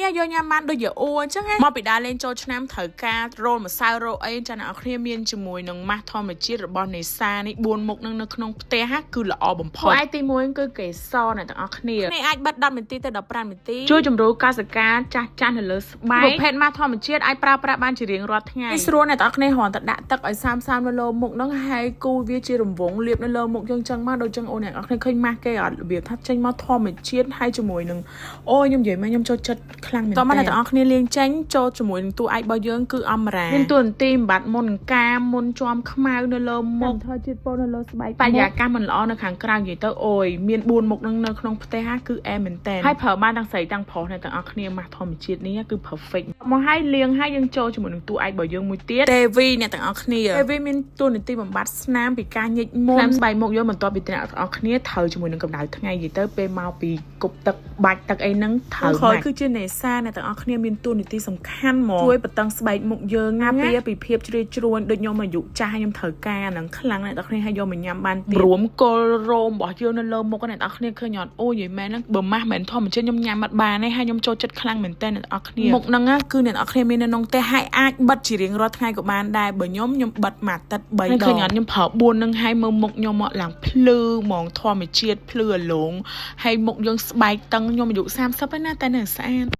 នេះយកញ៉ាំបានដូចយ៉ាអួអញ្ចឹងណាមកពីដើរលេងចូលឆ្នាំត្រូវការរោលម្សៅរោអីចាអ្នកនរគ្នាមានជាមួយនឹងម៉ាស់ធម្មជាតិរបស់នេសានេះ4មុខនឹងនៅក្នុងផ្ទះគឺល្អបំផុតឯទី1គឺកេសរអ្នកទាំងអស់គ្នានេះអាចបិទ10នាទីទៅ15នាទីជួយជំរុញកោសិកាចាស់ចាស់នៅលើស្បែកប្រភេទម៉ាស់ធម្មជាតិអាចប្រើប្រាស់បានជារៀងរាល់ថ្ងៃស្រួលអ្នកទាំងអស់គ្នាគ្រាន់តែដាក់ទឹកឲ្យសាមសាមនៅលើមុខហ្នឹងហើយគូវាជារង្វង់លាបនៅលើមុខយើងចឹងមកដូចចឹងអូនអ្នកទាំងអស់គ្នាឃើញម៉ាស់គេអត់របៀបថាចេញមកធម្មជាតិហើយជាមួយនឹងអូខ្ញុំនិយាយមកខ្ញុំចូលចិត្តខ្លាំងមែនតើមកអ្នកទាំងអស់គ្នាលាងចេញចូលជាមួយនឹងតួឯករបស់យើងគឺអមរាមានតួនាទីបំបត្តិមុនកាមុនជាំខ្មៅនៅលើមុខធ្វើជាតិពុលនៅលើស្បែកបរិយាកាសមិនល្អនៅខាងក្រៅនិយាយទៅអូយមាន4មុខនឹងនៅក្នុងផ្ទះគឺអែមែនតើហើយប្រើបានទាំងស្រីទាំងប្រុសអ្នកទាំងអស់គ្នាម៉ាស់ធម្មជាតិនេះគឺ perfect មកហើយលាងហើយយើងចូលជាមួយនឹងតួឯករបស់យើងមួយទៀត ទេវីអ្នកទាំងអស់គ្នា ទេវីមានតួនាទីបំបត្តិស្នាមពីការញិចមុនស្នាមស្បែកមុខយើងបន្ទាប់ពីអ្នកទាំងអស់គ្នាត្រូវជាមួយនឹងកម្ដៅថ្ងៃនិយាយទៅពេលមកពីគប់ទឹកបាច់ទឹកអីហ្នឹងត្រូវក្រោយគឺជានេសាអ្នកទាំងអស់គ្នាមានតួនាទីសំខាន់ហ្មងជួយបតឹងស្បែកមុខយើងការពារពីភាពជ្រីជ្រួញដូចខ្ញុំអាយុចាស់ខ្ញុំត្រូវការហ្នឹងខ្លាំងអ្នកទាំងអស់គ្នាហើយយកមកញ៉ាំបានទៀតរួមគល់រោមរបស់យើងនៅលើមុខអ្នកទាំងអស់គ្នាឃើញអត់អូយយមែនហ្នឹងបើម៉ាស់មិនធម្មជាតិខ្ញុំញ៉ាំអត់បានទេហើយខ្ញុំចូលចិត្តខ្លាំងមែនតើអ្នកទាំងអស់គ្នាមុខហ្នឹងគឺអ្នកទាំងអស់គ្នាមាននៅក្នុងផ្ទះហើយអាចបិទជារៀងរាល់ថ្ងៃក៏បានដែរបើខ្ញុំខ្ញុំបិទមួយអាទិត្យ3ដងឃើញអត់ខ្ញុំប្រើ4ហ្នឹងហើយមើលមុខខ្ញុំមកឡើងភ្លឺហ្មងធម្មជាតិភ្លឺអាឡងហើយមុខយើងស្បែកតឹងខ្ញុំអាយុ30ហើយណាតែនៅស្អាត។